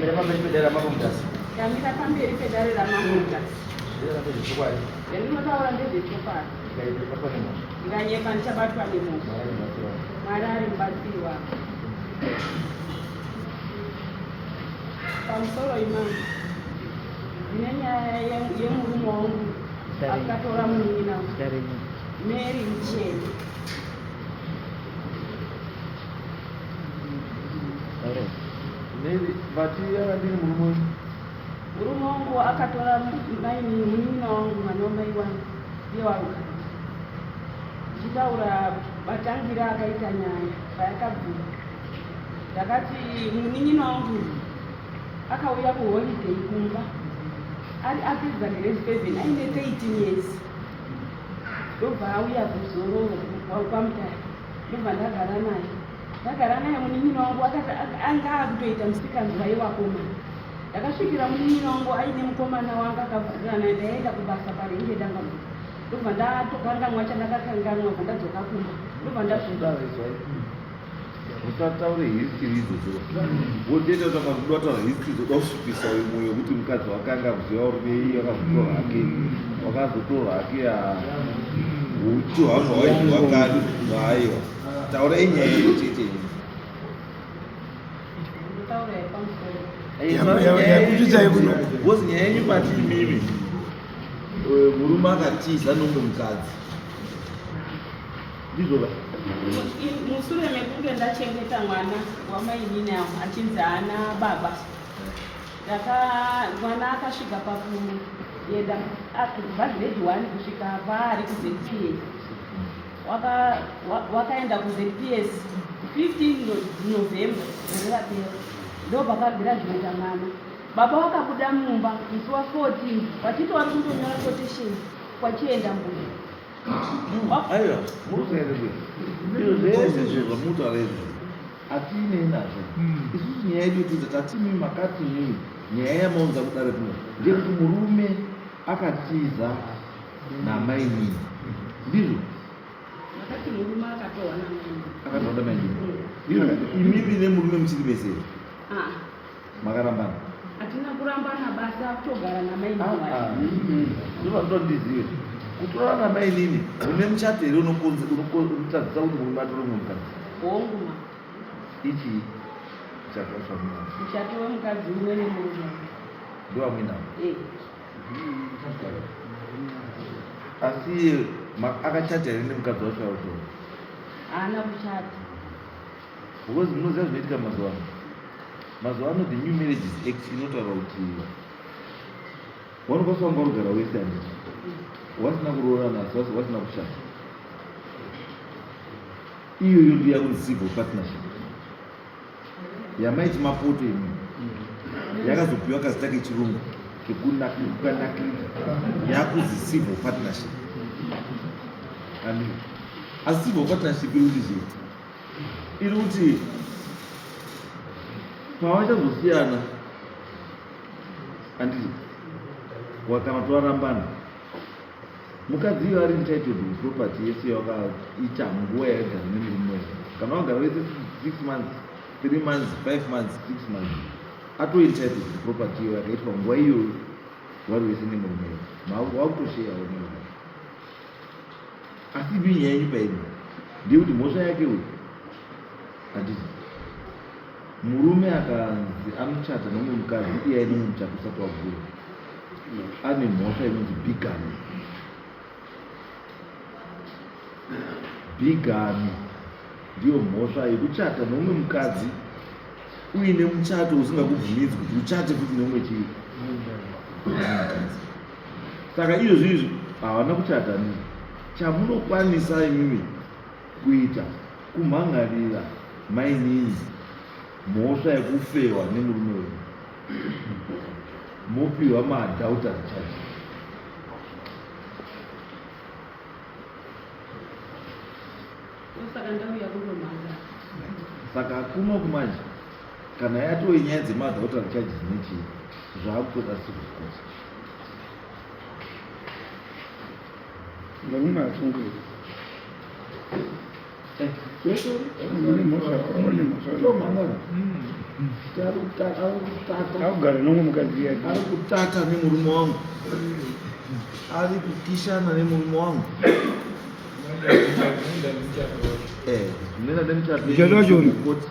Ndamira pamberi pedare raMambo Mutasa. Ndamira pamberi pedare raMambo Mutasa. Ndinotaura ndezvechokwadi. Zvandinotaura ndezvechokwadi. Ndikabatwa nemhosva. Ndikanyepa ndichabatwa nemhosva. Mwari ari mubatsiri wangu. Mwari ari mubatsiri wangu. Pamusoro imambo. Ndine nyaya yemurume wangu akatora munin'ina Mary Mucheni. Mary, vati akadini murume wenyu? Murume wangu akatora mainini munin'ina wangu mwana wamai wangu ndiye warugara. Ndichitaura matangira akaita nyaya payakabvira. Ndakati munin'ina wangu akauya kuholiday kumba ari apedza grade 7 aine 13 years ndobva auya kuzororo kwamutare ndobva ndagara naye ndagara naye munin'ina wangu akati anga akutoita musikanzwa yevakomana ndakasvikira munin'ina wangu aine mukomana wanga akavharira naye ndaenda kubasa parenge dangambo ndobva ndatokanganwa chandakakanganwa bva ndadzoka kumba ndobva ndasvika Usataure history idzodzo. Wotoita kuti akazoda kutaura history dzoda kusvipisa uyu mwoyo wekuti mukadzi wake anga akuziva uri nei wakazotorwa hake wakazotorwa hake huchi hwanga hwaidyiwa kare aiwa taurai nyaya yenyu chete because nyaya yenyu pati imimi murume akatiza nomwe mukadzi ndizvo ka musure mekunge ndachengeta mwana wamainini avo achinzi haana baba ndaka mwana akasvika pakuenda kubva grade one kusvika paari kuzps wakaenda kuzps 15 november gore rapera ndo pakagirajuweta mwana baba wakabuda mumba musi wa 14 vachiti wari kundonyora quotation kwachienda mbuya Aiwa, muri kuenda izvo zvese izvo zvamutaura izvo hatinei nazvo. Hmm. Isusu nyaya yedu yekuti tati mimi makati mimi nyaya yamaunza kudare kuno ndeyekuti murume akatiza namainini ndizvo makati murume akatohwa namainini akatohwa namainini ndizvo imimi nemurume muchiri mese ah. Makarambana? Hatina kurambana basa kutogara namainini ah, ah. Ndozvandinoda ndizive. Kutorana namainini mune muchato here unotadzisa kuti murume atore mumwe mukadzi? Hongu ma. Ichi muchato wacho wamunawo. Muchato wemukadzi umwe nemurume. Ndowamuinawo? Eh. Asi akachata here nemukadzi wacho autora? Haana kuchata. Because munoziva zvinoitika mazuva ano. Mazuva ano the new marriages act inotaura kuti wanokwanisa wanga urigara wese handiti wasina kuroorana asi wasina kushata. Iyoyo ndiyo yakunzi civil partnership yamaiti mapoto imwe yakazopiwa kazita kechirungu kekunakirika yakuzi civil partnership anditi asi civil partnership iri kuti chii iri kuti pavachazosiyana handiti kana kuti varambana mukadzi iyo ari entitled kuproperty yese yawakaita nguva yaigara nemurume wese kana wagara wese six months three months five months six months ato entitled kuproperty iyo yakaitwa nguva iyoyo wari wese nemurume wese wakutosheyawo nemurume Asi imi nyaya yenyu pairi ndeyekuti mhosva yake uyu handiti murume akanzi anochata nomumwe mukadzi iye aine mumwe muchato usati wagura ane mhosva inonzi bigamy bigamy ndiyo mhosva yekuchata nomumwe mukadzi uine muchato usingakubvumidzwi kuti uchate futi nemumwe chii mukadzi Saka izvozvi izvi havana kuchata ni chamunokwanisa imimi kuita kumhangarira mainini mhosva yekufewa nemurume wenyu mopiwa maadultery charge. Saka ndauya kundomhangara. Saka kuno kumanje kana yatove nyaya dzemaadultery charges nechii zvakutoda civil court. Varume vasungwe. Akugara nomwe mukadzi yake. Ari kutata nemurume wangu, ari kukishana nemurume wangu. Munoenda nemuchato. Muchato wacho uri? Koti.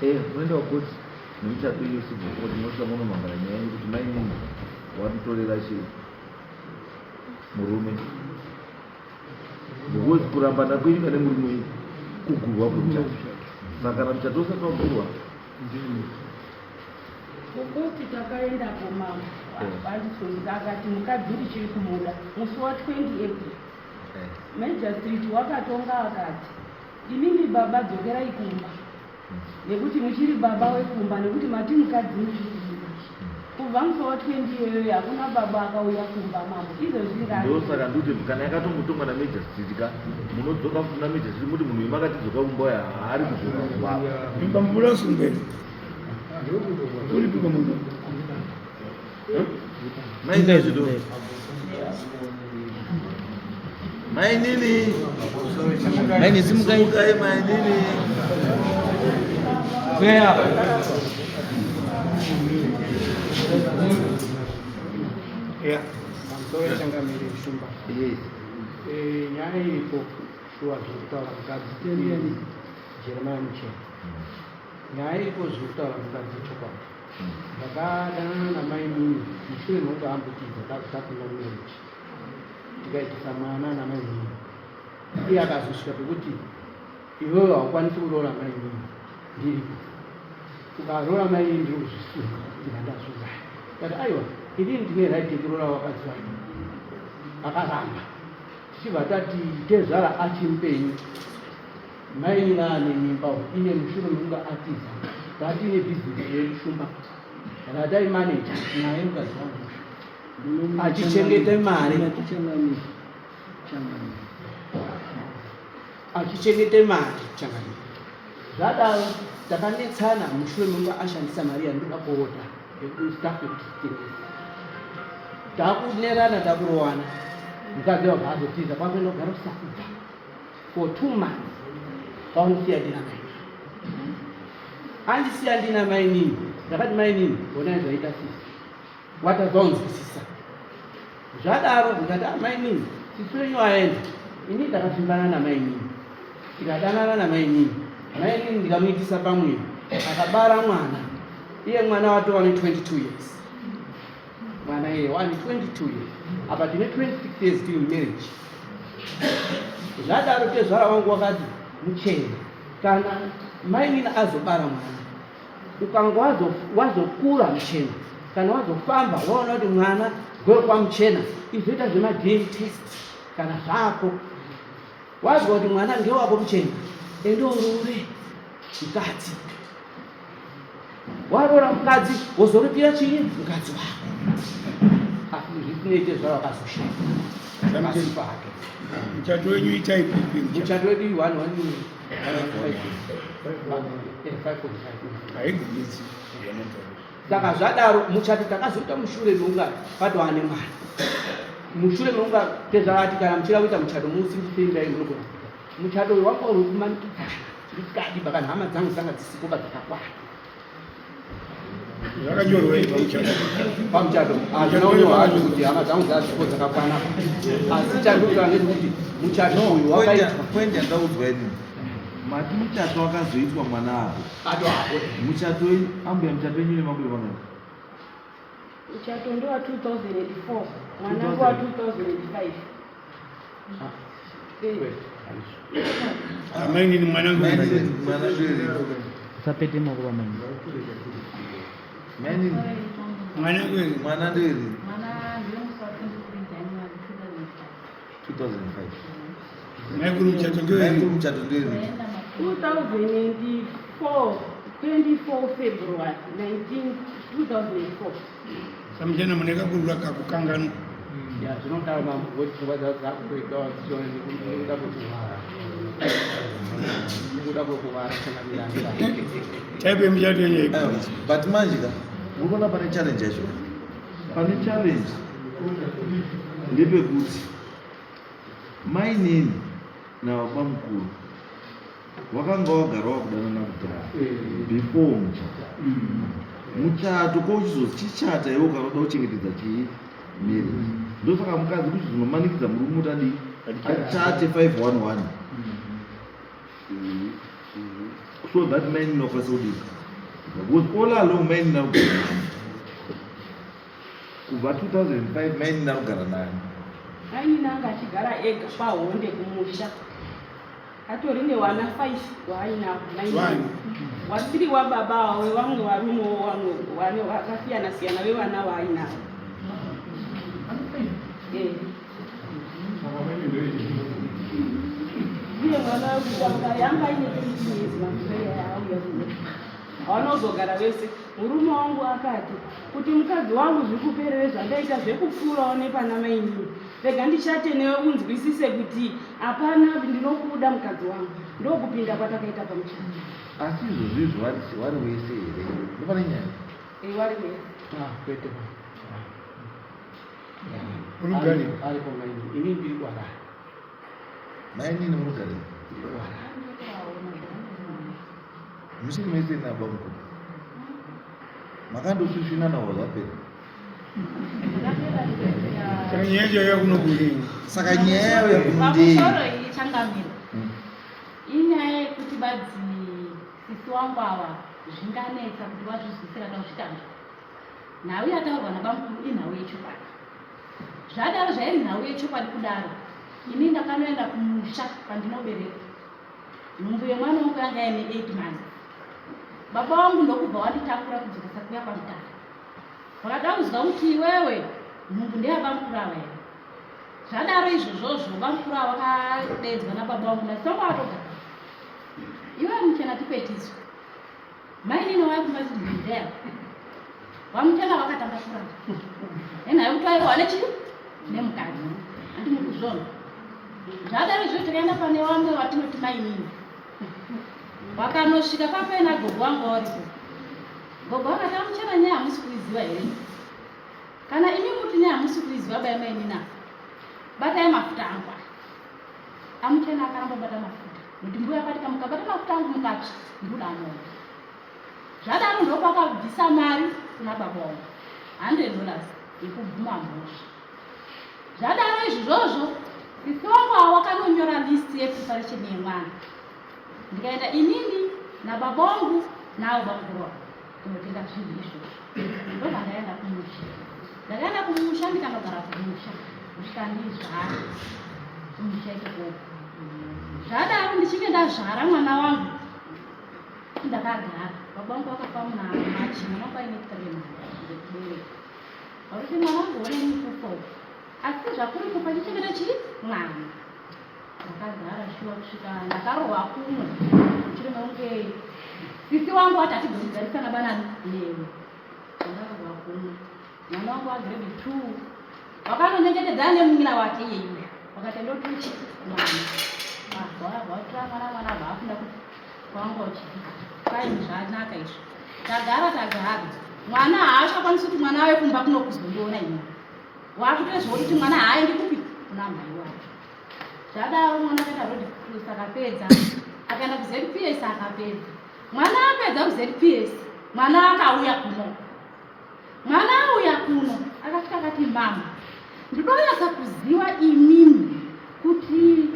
Munoenda kukoti nemuchato iyo, civil court, munosvika munomangara nyaya yenyu kuti mainini watitorera chii murume, because kurambana kwenyu kane murume wenyu kugurwa kwemuchato. Saka kana muchato usati wagurwa, Kukoti takaendako, mama vandisungisa, akati mukadzi ndichiri kumuda. Musi wa20 April, magistrate wakatonga akati, "Imimi baba, dzokerai kumba nekuti muchiri baba wekumba, nekuti mati mukadzi muchiri kumuda." Kubva musi wa20 iyoyo hakuna baba akauya kumba, mambo. Izvozvi Ndosaka ndikuti kana yakatombotongwa namagistrate ka, munodzoka futi namagistrate, muti munhu wemakatidzoka kumba uya haari kudzoka kumba. Bambo rasungwa uripiko munhu? Mainini, mainini. Maini, simukai. Simukai mainini. Kweya apa. Ya. Pamusoro, changamire Shumba. Yes. Nyaya iripo shuwa, zviri kutaura mukadzi Jeremiah Muchena, nyaya iripo, zviri kutaura mukadzi chokwadi. Ndakadanana namainini mushure mekunge ambotiza, takapinda mumarriage, tikaitisa mwana namainini. Iye akazosvika pekuti, "Iwewe haukwanisi kuroora mainini ndiripo. Ukaroora mainini ndiri kuzvisunga, ndibva ndazviuraya." Kati, "Aiwa, inini ndine right yekuroora wakadzi wangu." Akaramba. Tichibva tati tezvara achimupenyu, mainini ane mimba ine mushure mekunge atiza. Tatine bhizinesi yedu, Shumba, rataimaneja naye mukadzi wangu achichengeta mari, achichengete mari, changamire. Zvadaro takanetsana mushure mekunge ashandisa mari yandoda kuodha staff yekuti titengese. Takunerana, takurowana. Mukadzi wabva azotiza kwakuenda kugara kuSakubva for 2 months. Kwaunosiya ndina mainini, andisiya ndina mainini. Ndakati, "Mainini, onai zvaita sisi." Watazonzwisisa. Zvadaro ndikati, "Ah, mainini, sisi wenyu aenda." Ini ndakapfimbana namainini, tikadanana namainini. Mainini ndikamuitisa pamwiri, akabara mwana. Iye mwana watova ne22 years. Mwana iye wane 22 years, apa tine 26 years tiri marriage. Zvadaro tezvara wangu wakati, "Muchena, kana mainini azobara mwana, ukanga wazokura muchena, kana wazofamba waona kuti mwana gwekwamuchena, izoita zvemaDNA test. Kana zvako wazwa kuti mwana ngewako muchena, ende uroore mukadzi. Waroora mukadzi, wozoripira chii mukadzi wako." Asi zvisinei, tezvara wakazoshaya masipa ake. Muchato wenyu itai pipi? Muchato wedu one one five, 5.5. Haigumisi. Saka zvadaro muchato takazoita mushure meunga patova nemwana. Mushure meunga tezvavati, "Kana muchida kuita muchato, musimbisei, munogona kuita muchato." Uyu wanga uri kumanikidzana, ndisikadi, kana hama dzangu dzanga dzisipo padzakakwana. Zvakanyorwei pamuchato? Pamuchato hazvina kunyorwa hazvo kuti hama dzangu dzasipo dzakakwana, asi chandikuta ndechekuti muchato uyu wakaitwa. Point yandaudzwa ini, mati muchato wakazoitwa mwana apo? Ato apo. Muchato wenyu, ambuya, muchato wenyu nemakore mangani? Muchato ndewa 2004, mwana ndewa 2005. Amainini, mwanangu. Mainini, mwana nderi? Usapete maoko pamaini. Mainini. Mwanangu. Mwana nderi? Mwana ndiye musi wa 23 January 2005. 2005. Maikuru, muchato Maikuru, ngeweri? muchato nderi? Ndaenda 2004, 24 February 19 2004. Samuchena mune kakurura kakukanganwa. Ya, zvinodaro mambo, kuti pfungwa dzavo dzakuregawa dzichiona nekuda kwekuvara, nekuda kwekuvara, changamira. Type yemuchato yenyu ipi? But manje ka, uri kuona pane challenge yacho. Pane challenge ndepekuti mainini nababa mukuru. Wakanga wagara wakudanana kudhara before muchato. Muchato ko uchizochichata iwe ukanoda kuchengetedza chii marriage. Ndosaka mukadzi kuchizonomanikidza murume kuti adii achate 511 so that man inokwanisa kudii because all along man inarugara nani kubva 2005 man inarugara nani. Mainini anga achigara ega kwaHonde kumusha atori newana 5 waainavo mainini Wani. wasiri wababa avo vevamwe varumewo vamwe vane vakasiyana siyana vevana vaainavo. Eh. Uye mwana wekutanga yanga aine 20 years makore auya kuno havanozogara vese. Murume wangu akati kuti mukadzi wangu zvikuperere zvandaita zvekupfuurawo nepana mainini, rega ndichate newe unzwisise kuti hapana, ndinokuda mukadzi wangu. Ndokupinda kwatakaita pamuchato. Asi izvozvo izvo vari wese here? Ndopane nyaya. Eh, vari vese. Ah, kwete ba. Urugare. Aripo maini. Ini ndiri kuHarare. Mainini murugare. Ndiri kuHarare. Muchiri mese nababa mukuru makandosvisvinana zvapera. Saka nyaya yacho yakunokuringa. Saka nyaya yayo yakunondei? Pamusoro iyi, changamira, inyaya yekuti badzi sisi wangu ava zvinganetsa kuti vazvizwisira kana zvitanzwa. Nhau yataurwa nabamukuru inhau yechokwadi. Zvadaro, zvairi nhau yechokwadi kudaro, ini ndakanoenda kumusha kwandinoberekwa. Nhumbu yemwana wangu yanga yaine 8 months. Baba vangu ndokubva wanditakura kudzokesa kuya kwaMutare. Vakada kuzwa kuti iwewe nhumbu ndeyabamukuru ava here. Zvadaro izvozvozvo, bamukuru ava vakadedzwa nababa vangu nasonga vatogara. Iwe muchena, tipetiswe mainini waya kumba kuti vamuchena vakatanga kuramba nenhau yekuti vairohwa nechii nemukadzi. Handini kuzvona. Zvadaro izvozvo, takaenda pane vamwe vatinoti mainini. Vakanosvika papena gogo wangu waripo. Gogo vakati, "Amuchena, nyaya hamusi kuiziva here? Kana imi muti nyaya hamusi kuiziva, bai mainini ava, batai mafuta angu aya." Amuchena akaramba bata mafuta nokuti mbuya akati, "Kamukabata mafuta angu mukatsva, ndoda mombe." Zvadaro, ndokwakabvisa mari kuna baba wangu, $100 yekubvuma mhosva. Zvadaro izvozvozvo, sisi wangu avo wakanonyora list yepreparation yemwana. Ndikaenda inini nababa wangu nawo bamukuru wangu kunotenga zvinhu izvozvo. Ndobva ndaenda kumusha. Ndakaenda kumusha, ndikanogara kumusha kusvika ndizvara kumusha ikoko. Zvadaro, ndichinge ndazvara mwana wangu, ndakagara. Baba vangu vakafa muna March, mwana wangu aine 3 months dzekubereka. Vakuti mwana wangu honeni kufa uku, asi zvakuri kufa chichengeta chii mwana. Ndakagara shuwa kusvika ndakarohwa kumwe mushure mekunge sisi wangu ati hatigoni kugarisana banani newe. Ndakarohwa kumwe mwana wangu wagrade 2. Wakanonyengetedzana nemun'ina wake iyeyuyo, wakati ndotuchi mwana vatora mwana. Mwana abva afunda kuti kwanga uchifika faini. Zvanaka izvi, tagara tagara. Mwana haachakwanisi kuti mwana wave kumba kuno kuzondiona ini. Wakutoizwa kuti mwana haaendi kupi kuna mhai wake. Zvadaro, mwana akaita road cross, akapedza, akaenda kuZPS, akapedza. Mwana apedza kuZPS, mwana akauya kuno. Mwana auya kuno, akasvika akati, "Mama, ndinonyatsa kuziva imimi kuti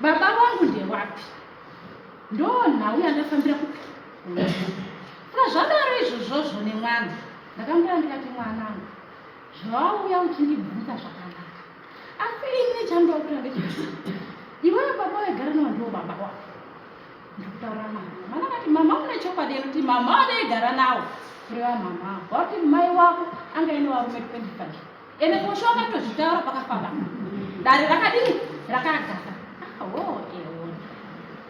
baba vangu ndewapi. Ndo nhau yandafambira kupi." Saka zvadaro izvozvozvo nemwana, ndakambuya ndikati, "Mwanangu, zvawauya uchindibvunza zvakanaka, asi ini chandoda kutora ndechekuti iwewe baba waigara nawo ndiwo baba wako." Ndikutaura mwana. Mwana akati, "Mama, mune chokwadi kuti mama wandaigara nawo kureva mama ako?" Wakuti mai wako anga ine varume 25. Ende kosho wakatozvitaura pakafamba dare rakadini rakagara. Aho eona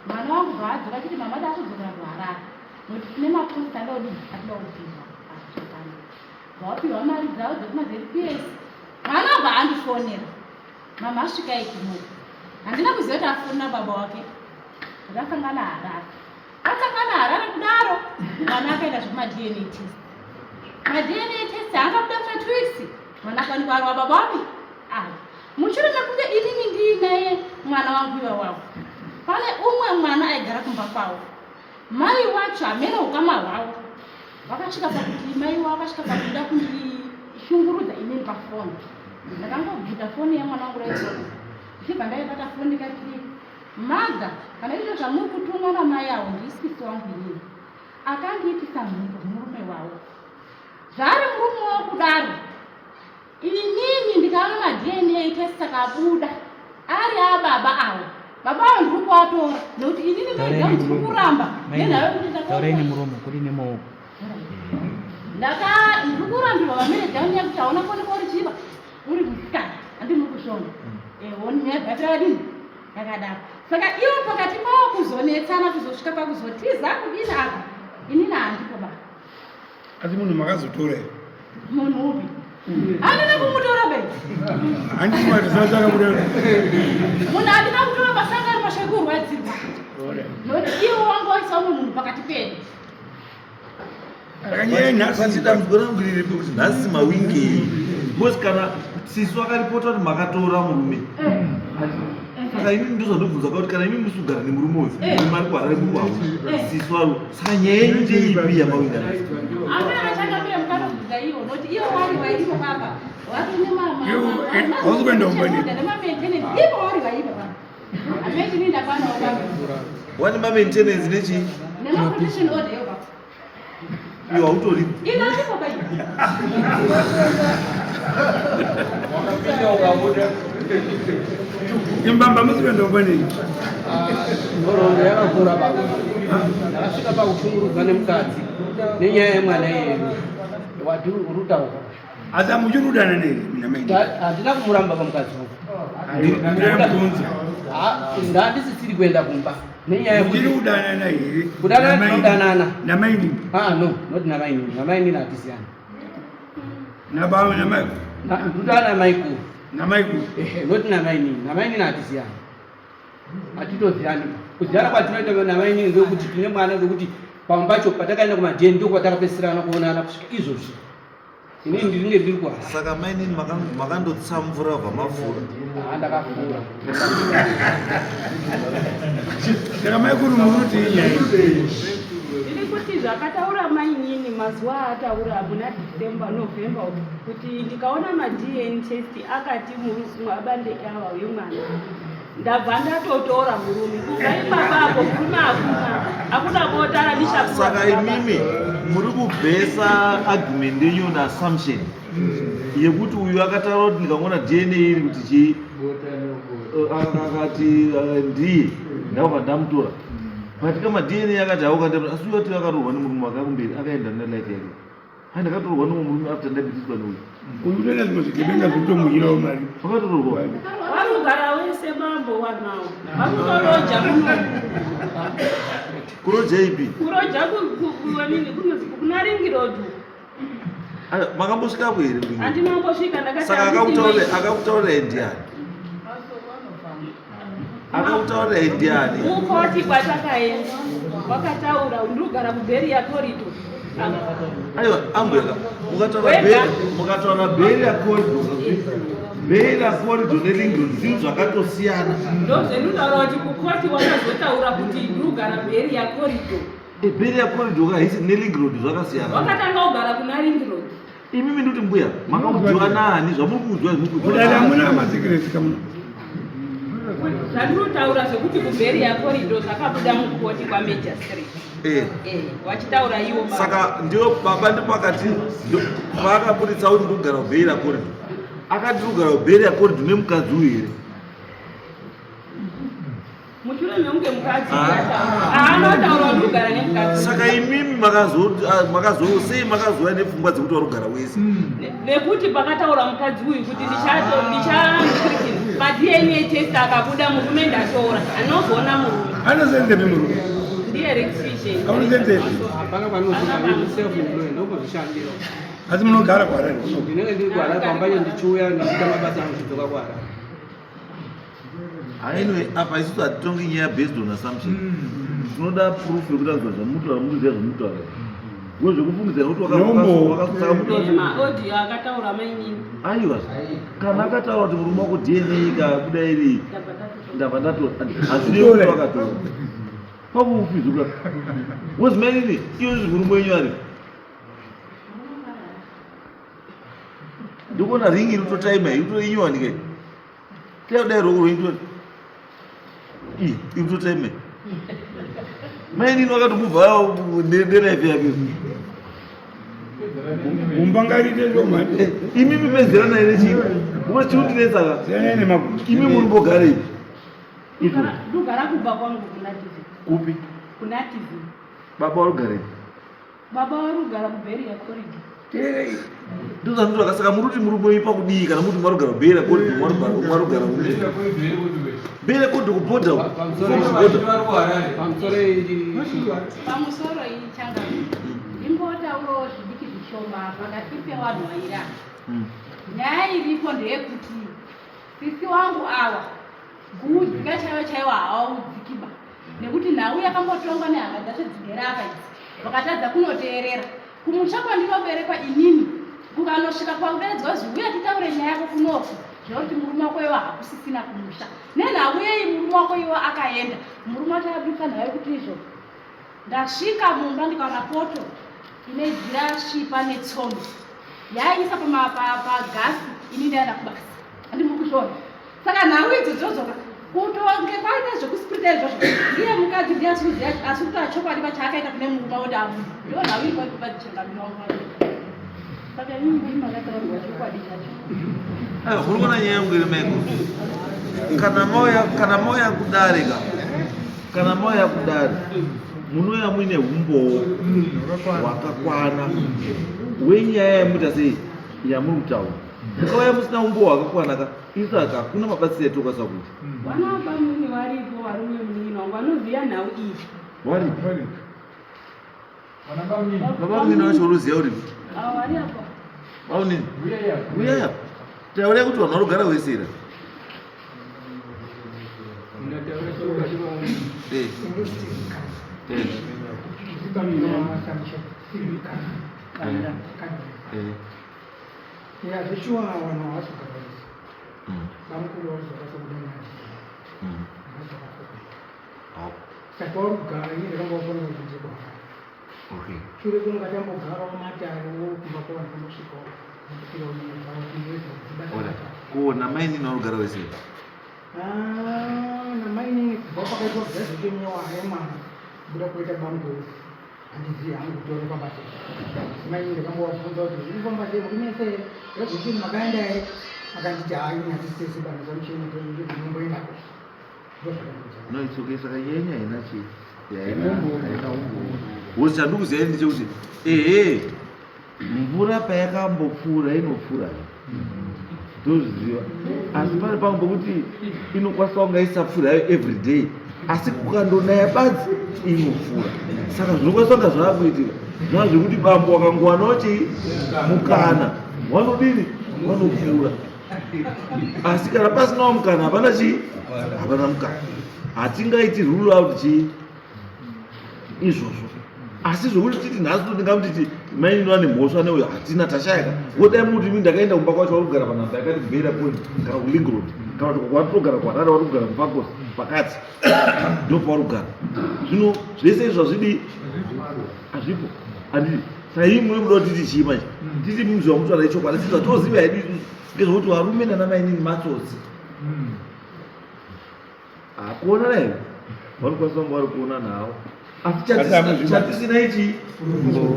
mwana wangu bvaadzoka achiti, "Mama, dakudzokera kuHarare nokuti tine maposta adodii atinoda kupihwa." Zvakanaka, bvawapiwa mari dzavo dzekumaZPS. Mwana bva andifonera, "Mama, asvikai kuno." Handina kuziva kuti afonera baba wake. Takasangana Harare. Tasangana Harare kudaro, mwana akaenda zvekumaDNA test. MaDNA test haangabuda after 2 weeks. Mwana akawanikwa ari wababa wapi ava, mushure mekunge inini ndiinaye mwana wangu iwawawo. Pane umwe mwana aigara kumba kwavo, mai wacho hameno ukama hwavo, vakasvika pakuti mai wavo vakasvika pakuda kundishungurudza inini pafoni. Ndakangobvuta foni yemwana wangu raisona, ndichibva ndaibata foni ndikati, mother, kana izvo zvamuri kutumwa namai avo ndisisi wangu inini, akandiitisa mhumbu murume wavo. Zvaari murume wavo kudaro, Inini ndikaona maDNA test akabuda ari ababa avo, baba avo ndiri kuatora nekuti inini ndega ndiri kuramba nenhau yekuti taurai nemuromo kuri nemaoko. Ndaka ndiri kurambirwa vamereji yangu yekuti hauna kuonekwa uri chiva uri musikana handi muri kushona ehoni nyaya dzakadini yakadaro. Saka ivo pakati pavo kuzonetsana kuzosvika pakuzotiza kudini apa inini handipo baba. Asi munhu makazotora here? Munhu upi? Handina kumutora be. Handiti maresults akabuda. Munhu handina kutora pasanga ari pashe kurwadzirwa. Nokuti iwo wanga waisa umwe munhu pakati pedu. Saka nyaya nhasi dambudziko rangu riripo kuti nhasi mawingi because kana sisu akaripota kuti makatora murume saka ini ndozvandobvunza kuti kana imi musi kugara nemurume uyu murume ari kuharare muri kwavo sisu aro saka nyaya yenyu ndeipi yamawinga Amene changamire mukanobvunza iwo nokuti iwo wari wairipo papa watine Hausi kuenda kumba nini? nemamaintenance ivo wari vaipa papa amene chini ndakwanawo papa wani mamaintenance nechii nemaprotection order iyo papa iwo hautori ina ndipo pai Imbamba musi kuenda kumba nini? Nhoroondo yakakura baba. Ndakasvika pakushungurudzwa nemukadzi nenyaya yemwana iyeyu wati uri kutaura. Asi hamuchirudana nei mina maini? Handina kumuramba pamukadzi wangu. Ndinamubvunza. Ndandisisiri kuenda kumba nenyaya yekuti Muchiri kudanana here? Kudanana Namaini? tinodanana. Namaini? Ah no, not namainini. Namainini hatisiyani. Nababa namai? Ndodana namaikuru. Namaikuru. Ehe, not namainini. Namainini hatisiyani. Hatitoziyani. Kuziyana kwatinoita namainini ngekuti tine mwana ngekuti pamwe pacho patakaenda kumadheni ndiko kwatakapedzisirana kuonana kusvika izvozvi. Inini ndinenge ndiri kuharare. Saka mainini makandotsa mvura bva mafura. Ah, ndakafura. Saka maikuru muri kuti inyaya. Ndiri kuti zvakataura mainini mazuva aataura muna December, November umu, kuti ndikaona maDNA test akati abande ava wemwana ndabva ndatotora murume kubva ipapapo murume hakuna hakuna bota randishapuwa. Saka imimi muri kubhesa argument yenyu neassumption yekuti uyu akataura kuti ndikangoona DNA iri kuti chii akati ndiye ndabva ndamutora but kama DNA akati hauka asi uyu ati akarohwa nemurume wake akumberi akaenda nelife yake. Hai ndakatorwa nemumwe murume after ndabitiswa neuyu. Uyu unoenda zvimwe zvigebenga zvekutomuhirawo mari. Wakatorwa. Varikugara wese mambo vanhu avo. Varikutoroja muno. Kuroja ipi? Kuroja kuwanini kunonzi kuna ringi road. Ayo makambosvikapo here? Handinombosvika ndakati. Saka akakutaurira ndiani? Akakutaurira ndiani? Mukoti kwatakaenda wakataura ndikugara kuBeria corridor. Aiwa ambuya mukataura Beria corridor. Beria corridor nering road zvinhu zvakatosiyana. Ndozvendinotaura kuti kukoti wakazotaura kuti ndikugara Beria corridor. Beria corridor haisi nering road zvakasiyana. Wakatanga kugara kuna ring road. Imimi ndikuti mbuya makaudziwa nani zvamuri kuudzwa zvimuri kuudzwa Kudada hamuna masikiresi kamuno. Zvandinotaura zvekuti kuBeria corridor zvakabuda mukoti kwaMajor Street. Wachitaura iwo baba. Saka ndio baba ndipo akati paakaburitsa kuti ndikugara kuBeria corridor. Akati ndikugara kuBeria corridor nemukadzi uyu here? Mushure mekunge mukadzi anotaura kuti kugara nemukadzi. Saka imimi makazo sei makazouya nepfungwa dzekuti vari kugara wese? Nekuti pakataura mukadzi uyu kuti maDNA test akabuda murume ndatora anozoona murume. Anosenzepi murume? Ndiye Rex Vision. Anosenzepi? Hapana kwanosvika, self employed ndopozvishandira. Asi munogara kuHarare kuno? Ndinenge ndiri kuHarare pamwe pacho ndichiuya ndichiita mabasa angu ndichidzoka kuHarare. Anyway, apa isusu hatitongi nyaya based on assumption. Tinoda proof yekuti anzwa zvamutaura, mukuziva zvamutaura. Ngo zvekufungidzira kuti Nombo. wakasaka mutaura. Maaudio akataura mainini. Aiwa, kana akataura kuti murume wako DNA ikabuda iri Ndabva ndatotora. Ndabva ndatora. Hazvinei vakatora. Pakufizuka. Wozi mainini iyo murume wenyu ari. Ndikuona ringi iri kutotaima iri kutoinyowani kai. Tadai ruoko rwenyu tione. Ii iri kutotaima. Mainini vakatomubva nelife yake. Gumba ngariite shoma. Eh, imi mipedzerana nechii? Kuva chiri ka. Siyanai nemagumo. Imi muri mbogara ipi? Izvo. Ndogara kumba kwangu kuna TV. Kupi? Kuna TV. Baba varugara ipi? Baba varugara kuBeria corridor. Teerei. Ndozvandinotsvaka saka muri kuti murume wenyu pakudii kana muri kuti mwarugara Beira corridor mwarugara kupi? Beira corridor kubhodha uko. Kubhodha. Pamusoro iri Pamusoro iyi changamire. Ndimbotaurawo zvidiki zvishoma pakati pevanhu vairi ava. Nyaya iripo ndeyekuti sisi wangu awa kuudzika chaiwo chaiwo hawaudzikiba nekuti nhau yakambotongwa nehama dzacho dzigere apa idzi vakatadza kunoteerera kumusha kwandinoberekwa inini kukanosvika pakudaidzwa zvi uya titaure nyaya yako kunoku zvekuti murume wako iwo hakusisina kumusha nenhau yei murume wako iwo akaenda murume wacho abudisa nhau yekuti izvo ndasvika mumba ndikaona poto ine jira svipa netsono yaaisa pagasi ini ndaenda kubasa handimuri kuzviona saka nhau idzo dzodzoka kutonge kwaita zvekusprita izvozvo ndiye mukadzi ndiye asikuziva asi kutaura chokwadi pachaakaita kune murume woti abuda ndiyo nhau iri kwaipapadzichangamira wangu Saka imimi ndimi makataurirwa chokwadi chacho. Aiwa, muri kuona nyaya yangu iri maiko. Kana mauya kana mauya kudare ka. Kana mauya kudare munouya muine humbowo hwakakwana wenyaya yamuita sei yamuri kutaura. Mukauya musina humbowo hwakakwana ka isu haka hakuna mabatsiro atokwanisa kuita. Vana bamunini varipo varume munin'ina wangu vanoziva nhau iyi. Waripi? Baba munini wacho unoziva uripi? Avo vari apa. Bamunini. Uyai apa. Taurai kuti vanhu vanogara wese here? Eh. Eh. Eh. Ya zveshuwa vanhu havasi kugara vese. Bamukuru vari kuzoda nyaya. Saka uri kugara ini ndakanga wafanira kunze kwaHarare. Okay. Shure kunge tambogarawo matare wo kumba kwavanhu kunosvikawo nokupirawo nyaya dzavo kunoedza kudzibata Ora. matare. Ko namainini vanogara wese here? Ah, namainini kubva pakaitwa graduation yemwana kubuda kuita bamukuru handizivi hangu kuti vanofamba sei. Asi mainini ndakambovabvunza kuti zviri kufamba sei muri mese here graduation makaenda here akanditi hai ini hatisi tese bana zamuchena ndinomboendako. Ndozvakandiudza. No, it's okay. Saka yenyu haina chii? Haina haina umbowo. Wozi chandikuziva ndechekuti ehe mvura payakambopfuura inopfuura. Ndozviziva. Asi pane pamwe pekuti inokwanisa kunga isapfuura hayo every day. Asi kukandonaya badzi inopfuura. Saka zvinokwanisa kunga zvaakuitika. Zvaa zvekuti bambo wakangowanawo chii mukana wanodini wanopfuura. Asi kana pasinawo mukana hapana chii hapana mukana. Hatingaiti rule out chii izvozvo. Asi zvokuti titi nhasi ndingamutiti mainini vane mhosva neuyo hatina tashayaka. Wodai muti imi ndakaenda kumba kwacho vari kugara panhamba yakati kuBeira Point kana kuLink Road kana kuti kwari kutogara kuHarare vari kugara kuFakos pakati ndopavari kugara. Zvino zvese izvo hazvidii hazvipo handiti saka imi muri kuda kuti titi chii manje titi mimi zvamutaura ichokwadi asi zvatoziva hedu isusu ngezvekuti varume nana mainini matsotsi hakuonana here vanokwanisa kunge vari kuonana havo asi Asi hamuzvibati. chatisina ichi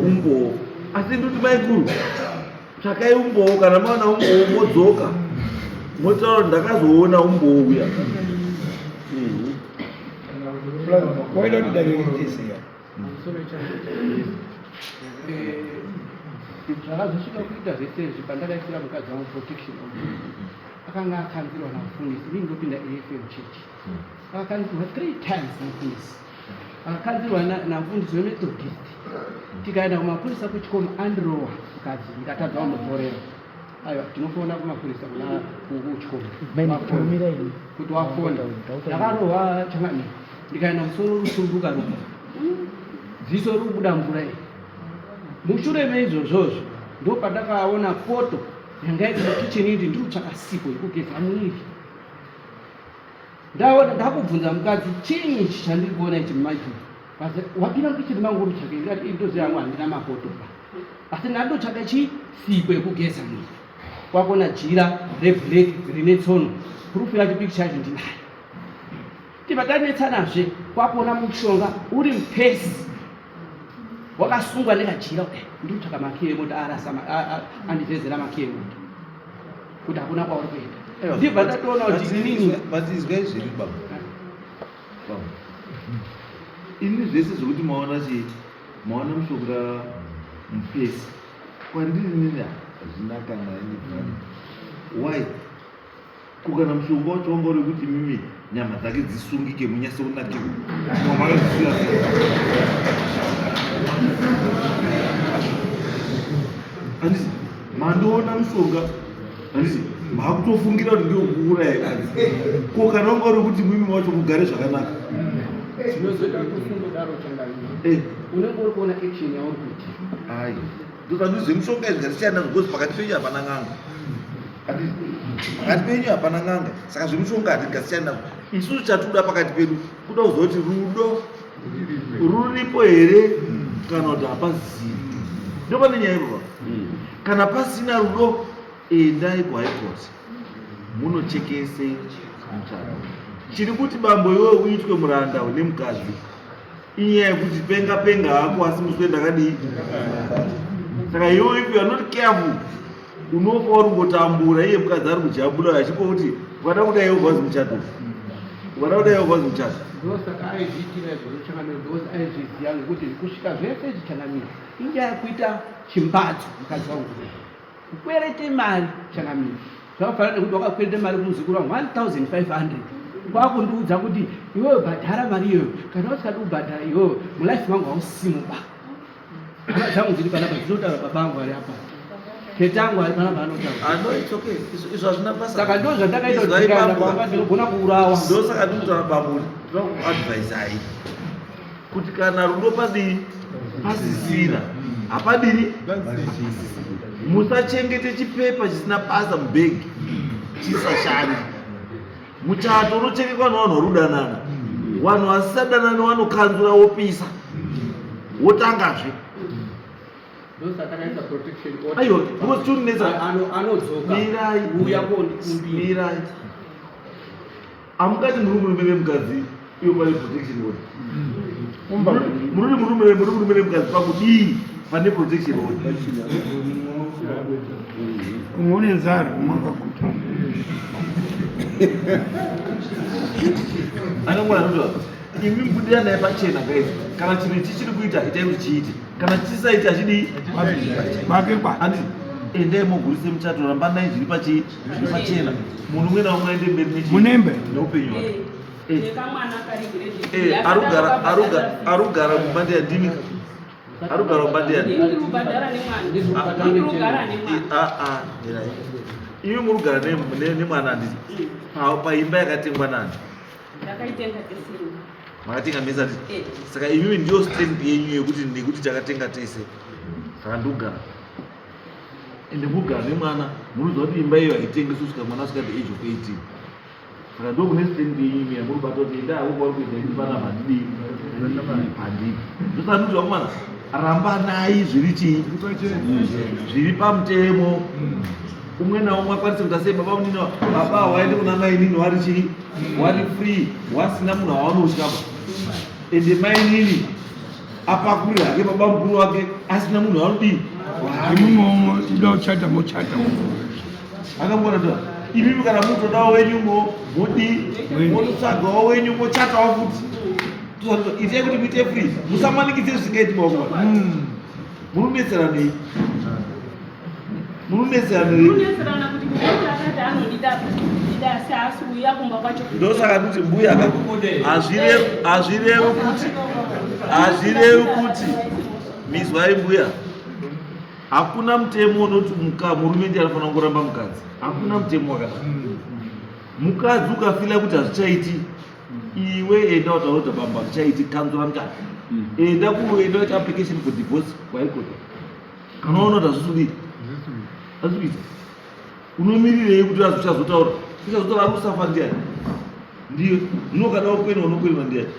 umbowo asi ndoti maikuru tsvakai umbowo kana maona umbowo modzoka motaura kuti ndakazoona umbowo uya Waida kuti dare riite sei? Pamusoro ichanoita. Zvakazosvika kuita zvese izvi pandakaisira mukadzi wangu protection order. Akanga akanzirwa namufundisi, inini ndopinda AFM church. Akakanzirwa 3 times namufundisi. Akakanzirwa namufundisi weMethodist. Tikaenda kumapurisa kuchikoro andirowa mukadzi ndikatadza kumudzorera. Aiwa tinofona kumapurisa kuna kuchikoro. Kuti wafona. Ndakarohwa changamire. Ndikaenda musoro rusunguka ruka. Ziso riri kubuda mvura iyi. Mushure meizvozvozvo ndopandakaona poto yanga iri mukicheni iti ndiri kutsvaka sipo yekugeza mwiri. Ndaona ndakubvunza mukadzi chinyi ichi chandiri kuona ichi mumaicho. Basi wapinda mukicheni mangu uri kutsvaka ndikati ndoziva yangu handina mapoto ba. Asi ndandotsvaka chi sipo yekugeza mwiri. Kwakuona jira reblack rine tsono. Proof yacho picture yacho ndinayo. Tibva tanetsanazve kwakuona mushonga uri mupesi wakasungwa nekajira kudai ndikutsvaka makiyi emota arasa andivezera makiyi emota kuti hakuna kwauri kuenda ndibva ndatoona kuti inini but izwai zviri baba baba ini zvese zvekuti maona chii maona mushonga mupesi kwandiri nini hazvina kana any value why Ko kana mushonga wacho wanga uri wekuti imimi nyama dzake dzisungike munyase kunakirwa makazvisiya sei? Handiti mandoona mushonga handiti makutofungira kuti ndiwo kuuraya kadzi. Ko kana wanga uri wekuti imimi wacho mugare zvakanaka? Zvinozoita kuti ufungodaro changamire. Eh. Unenge uri kuona action yauri kuita. Ayi. Ndozvandiri zvemushonga izvi ngatisiyana nazvo because pakati penyu hapana n'anga. Pakati penyu hapana n'anga saka zvemushonga hatingasiyani nazvo. Isusu chatoda pakati pedu kuda kuziva kuti rudo ruripo here kana kuti hapazii. Ndopane nyaya ipapa. Kana pasina rudo endai kuhigh court munochekese muchato. Chiri kuti bambo iwewe uitwe muranda nemukadzi inyaya yekuti penga penga hako asi muswe ndakadii saka iwe if you are not careful unofa uri kutambura iye mukadzi ari kujambula achingoti ukada kudai wobva muchato ukada kudai wobva muchato ndosaka aizviitira izvozvo changamire because aizviziva ngekuti kusvika zvese izvi changamire inyaya yekuita chimbadzo mukadzi wangu Kukwerete mari changamire zvakafanana nekuti wakakwereta mari kumuzukuru wangu 1500 kwakundiudza kuti iwewe bhadhara mari iyoyo kana usikadi kubhadhara iwewe mulife mangu hausimo ba hama dzangu dziri panapa dzinotaura baba angu ari apa tete angu ari panapa anotaura ah, no, it's okay. Izvo hazvina basa. Saka ndo zvandakaita kuti ndikaenda kwanga ndinogona kuurawa. Ndosaka ndinotaura bamuri, tinokuadvisai kuti kana rudo padii pasisina hapadini musachengete chipepa chisina basa mubhegi chisashandi muchato unochengetwa nevanhu varudanana vanhu vasisadanani vanokanzura wopisa wotangazve aiwa because chunetsa anodzoka uya kondikumbira Amukati muri murume nemukadzi iyo pane protection order. Muri murume muri murume nemukadzi pakudii pane protection order. Umwe une nzara umwe akaguta. Anongona anotaura imi mubudira naye pachena guys kana chinhu chichiri kuita itai kuti chiite kana chisaiti hachidii Kwake kwa. handiti endai mogurise muchato rambanai zviri pachii zviri pachena munhu umwe naumwe aende mberi nechi Munembe. neupenyu hwake Eh. Nekamwana kari grade Eh, arugara aruga arugara mumba ndiyandini arugara mumba ndiyani Ndiri kubhadhara nemwana. Ndiri kugara nemwana. Ah, ah, mirai. Imi muri kugara nemwana handiti paimba yakatengwa nani Ndakaitenga tese. Makatenga mese handiti Eh. saka imimi ndiyo strength yenyu yekuti nekuti takatenga tese saka ndikugara ende mugara nemwana munoziva kuti imba iyo haitengeswi kusvika mwana asvika the age of 18 saka ndokune strength yenyu imi yamuri kubata kuti enda hako kwauri kuenda ini panapa handidii handidi ndosaka ndikuti vakomana rambanai zviri chii zviri pamutemo umwe naumwe akwanise kuita sei baba munini baba waende kuna mainini wari chii wari free wasina munhu awanotyaba ende mainini apakurira hake baba mukuru wake asina munhu anodii Imomo uchata mochata. Akamboona to imimi kana mutodawo wenyu mo modii mototsvagawo wenyu mochatawo futi. Itai kuti muite free musamanikidze zvisingaiti maoko. Munonetseranei? Munonetseranei? Munonetserana kuti mukoti akati anondida ndida asi haasi kuuya kumba kwacho. Ndosaka kuti mbuya ka hazvirevi hazvirevi kuti hazvirevi kuti mizwai mbuya hakuna mutemo unoti muka murume ndiye anofanira kungoramba mukadzi hakuna mutemo wakadaro mukadzi ukafila kuti hazvichaiti iwe enda utaura kuti bambo hazvichaiti kanzura muchato enda kuenda uita application for divorce kwaikota kana waona kuti hazvisi kudii hazvisi kuita unomirirei kuti azochazotaura uchazotaura ari kusafa ndiani Ndiyo unokada kukwenwa unokwenwa ndiyani?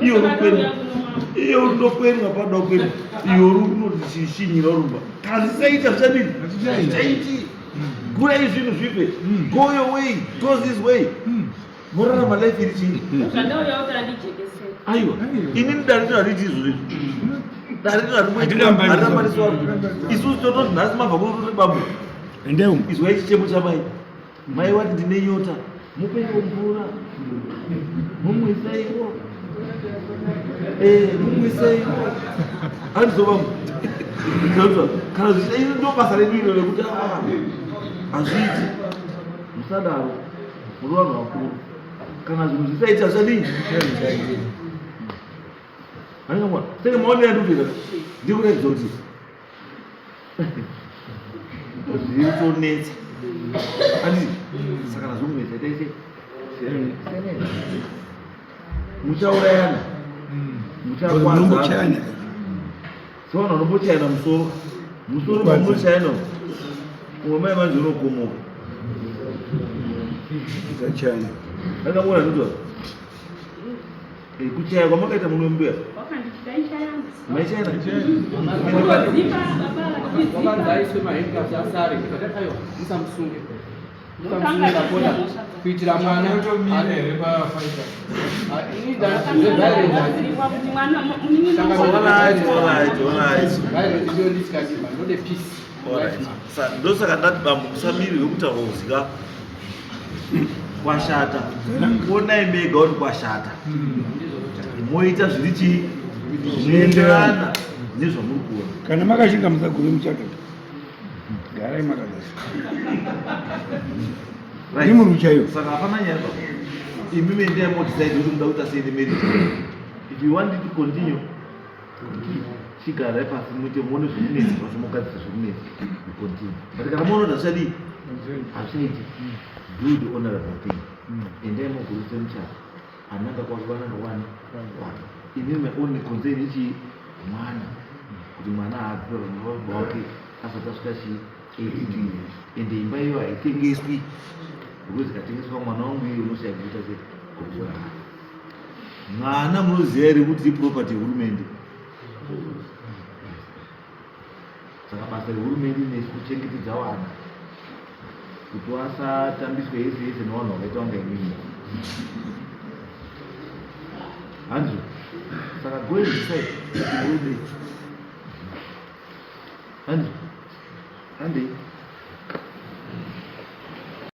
Iyo unokwenwa. Iyo unokwenwa pada kukwenwa. Iyo uri unochishinyira urumba. Kana zvisaita zvichadini? Zvichaiti. Gurai zvinhu zvipe. Go your way. Go this way. Morarama life iri chii? Zvandauya kuti andijekesere. Aiwa. Inini dare rino hariti izvozvo izvi. Dare rino harimboiti vanhu. Isusu tototi nhasi mabva kuno toti bambo. Endai umu. Izwai chichemo chamai. Mai wati ndine nyota. Mupeiwo mvura. Mumwiseiwo. Eh, mumwiseiwo. Handizova kana zvichida iri ndo basa redu iro rekuti ah, hazviiti. Musadaro. Muri vanhu vakuru. Kana zvinhu zvisaiti hazvichadii? Handingamwa. Senge maonera ndikutoita. Ndikuratidza kuti zviri kutonetsa anditi saka nazvokunetsa itai sei muchaurayana muchakwadzana sevanhu vanombochayana musoro musoro mamunochayana umwe mai manje unokomoka angamuona ndizvo Eh, kuchaya kwamakaita muno mbuya maichayana wakanzi aiswe mahandcuffs asare ndikati aiwa musamusunge musamusunge ndapota kuitira mwana ndode peace ndosaka ndati bambo musamirwe kutaura kuzika kwashata onai mega kuti kwashata moita zviri chii zvinoenderana nezvamuri kuona kana makashinga musagure muchato garai makadai imuru chaiyo saka hapana nyaya pa imi mendai modecide kuti muda kuita sei nemarriage if you want it to continue chigarai pasi muite muone zvemunetsa pasi mogadzisa zvemunetsa you continue but kana muona kuti hazvichadii hazvichaiti do the honorable thing endai moguruse muchato ananga kwake vananga wani kwake inini my only concern ichi mwana kuti mwana haabve pababa wake asati asvika chi 18 years ende imba iyo haitengeswi because ikatengeswa mwana wangu iye unoshaya kuita sei kugara mwana munoziva here kuti iproperty yehurumende saka basa rehurumende nesu kuchengetedza vana kuti vasatambiswe yese yese nevanhu vakaita kunga imimi hanzvo saka go and decide kuti murume hanzvo.